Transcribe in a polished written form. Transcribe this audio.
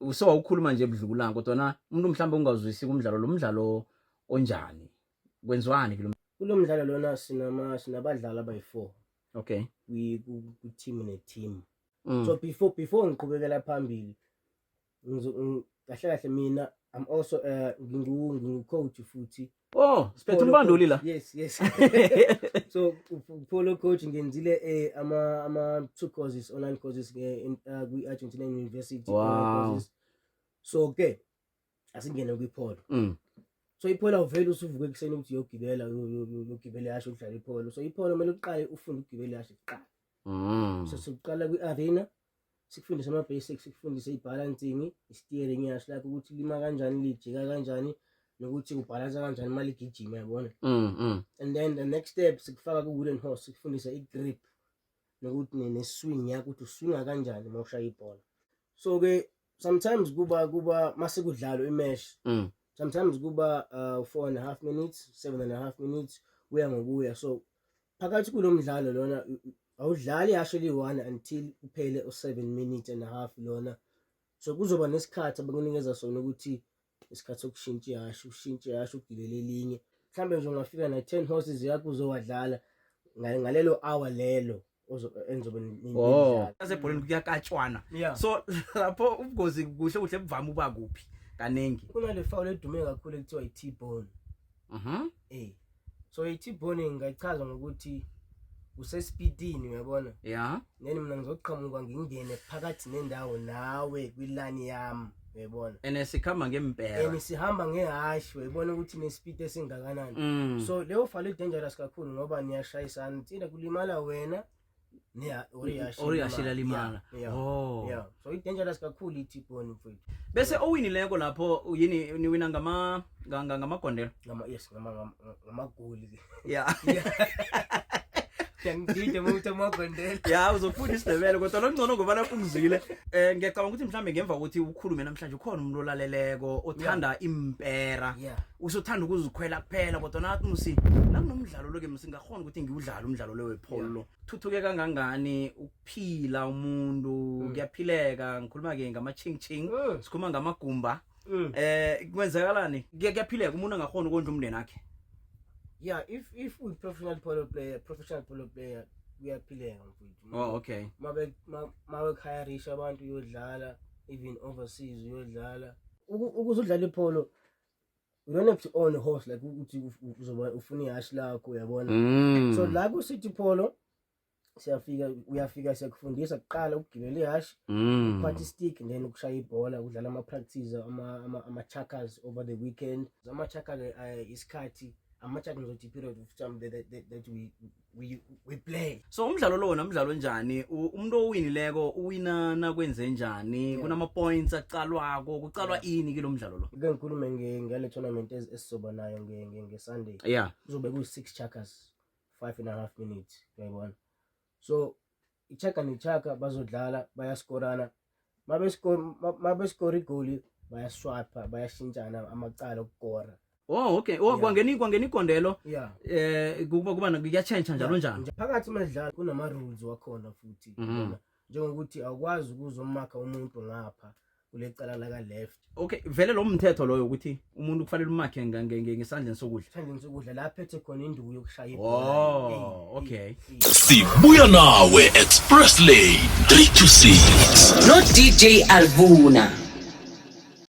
Usowawukhuluma nje budlukulanga, kodwa umuntu mhlawumbe ungazwisi kumdlalo lo, mdlalo onjani, kwenziwani kulo? Kulo mdlalo lona sinabadlali abayi-4 ku-team ne-team. So before ngiqhubekela phambili, kahle kahle mina I'm also ngingu-coach futhi. Oh, siphethe umbanduli la. Yes, so polo coach, ngenzile ama two courses, online courses kwi-Argentina University, online courses. So ke asingene kwi-polo. So i-polo awuvele usuvuke ekuseni ukuthi uyogibela, uyogibela ihashe, udlala i-polo. So i-polo kumele uqale ufunde ukugibela ihashe kuqala. So siqala kwi-arena, sikufundise ama-basics, sikufundise i-balancing, i-steering yasho lakho, ukuthi lima kanjani, lijika kanjani, nokuthi ubhalansa kanjani uma ligijima, yabona? And then the next step, sikufaka ku-wooden horse, sikufundise i-grip nokuthi ne-swing yakho, ukuthi uswinga kanjani uma ushaya ibhola. So-ke sometimes kuba mase kudlalwa i-match, sometimes kuba 4.5 minutes, 7.5 minutes, kuya ngokuya. So phakathi kulo mdlalo lona awudlali ihashe eliyi-one until kuphele u-7 minutes and a half lona. So kuzoba nesikhathi abakunikeza sona ukuthi isikhathi sokushintsha ihashe, ushintshe ihashe, ugibele elinye. Mhlawumbe nje ungafika na-10 horses yakho uzowadlala ngalelo hour lelo enizobe nidlala. Asebholeni kuyakatshwana. So lapho ubungozi kuhle kuhle buvama uba kuphi kaningi? Kunale foul edume kakhulu ekuthiwa i-T-bone. So i-T-bone ngingayichaza ngokuthi usespeedini, uyabona? Then mina ngizoqhamuka ngingene phakathi nendawo nawe kwilani yami, uyabona? Ene sikhamba ngempela. And sihamba ngehashi, uyabona ukuthi nespeed esingakanani. So leyo foul i-dangerous kakhulu ngoba niyashayisana, tsina kulimala wena or ihhashi. Or ihhashi liyalimala. Yeah. Oh. Yeah, so i-dangerous kakhulu i-T-bone, mfowethu. Bese owinileko lapho yini, niwina ngamagondelo? Yes, ngamagoli. Ngiyangidida uma uthi amagondelo. Ya, uzofunda isiNdebele, kodwa lokungcono ngoba lapho ungizwile. Ngiyacabanga ukuthi mhlambe ngemva kokuthi ukhulume namhlanje ukhona umuntu olaleleko othanda impera. Usothanda ukuzikhwela kuphela, kodwa nathi musi nakunomdlalo lo ke musi ngakhona ukuthi ngiwudlale umdlalo lo wepolo. Thuthuke kangangani ukuphila umuntu, kuyaphileka? Ngikhuluma ke ngama ching ching, sikhuluma ngamagumba. Kwenzakalani? Kuyaphileka, umuntu angakhona ukondla umndeni wakhe? Yeah, if uyi professional polo player, professional polo player, kuyaphileka, mfowethu. Oh, okay. Mabe mabekhayarisha abantu uyodlala, even overseas uyodlala. Ukuze udlale ipolo, you don't have to own a horse, like ukuthi uzoba ufuna ihashi lakho, uyabona? So la ku-City Polo siyafika, uyafika, siyakufundisa kuqala ukugibela ihashi, uphatha i-stick, then ukushaya ibhola, udlala ama-practice, ama-checkers over the weekend. Ama-checker isikhathi ama-checker, ngizothi period of time that we play. So umdlalo lona umdlalo onjani? Umuntu owinileko uwina nakwenze njani? Kunama points acalwako, kucalwa ini kilo mdlalo lo? Ke ngikhulume ngale tournament esizoba nayo nge-Sunday. Kuzobe kuyi-six checkers, 5.5 minutes, uyayibona? So i-checker ne-checker bazodlala, bayaskorana. Mabeskora igoli, bayaswapha, bayashintshana amacala okukora. Oh, okay. Oh. Kwangena igondelo. Kuba kuyatshentsha njalo njalo. Phakathi madlala kunama rules wakhona futhi, yabona? Njengokuthi awukwazi ukuzomakha umuntu ngapha kule cala la ka left. Okay, vele lo mthetho loyo ukuthi umuntu kufanele umakhe ngesandleni sokudla. Esandleni sokudla, la phethe khona induku yokushaya. Oh, okay. Sibuya nawe Express Lane 3 to 6. No DJ Alvuna.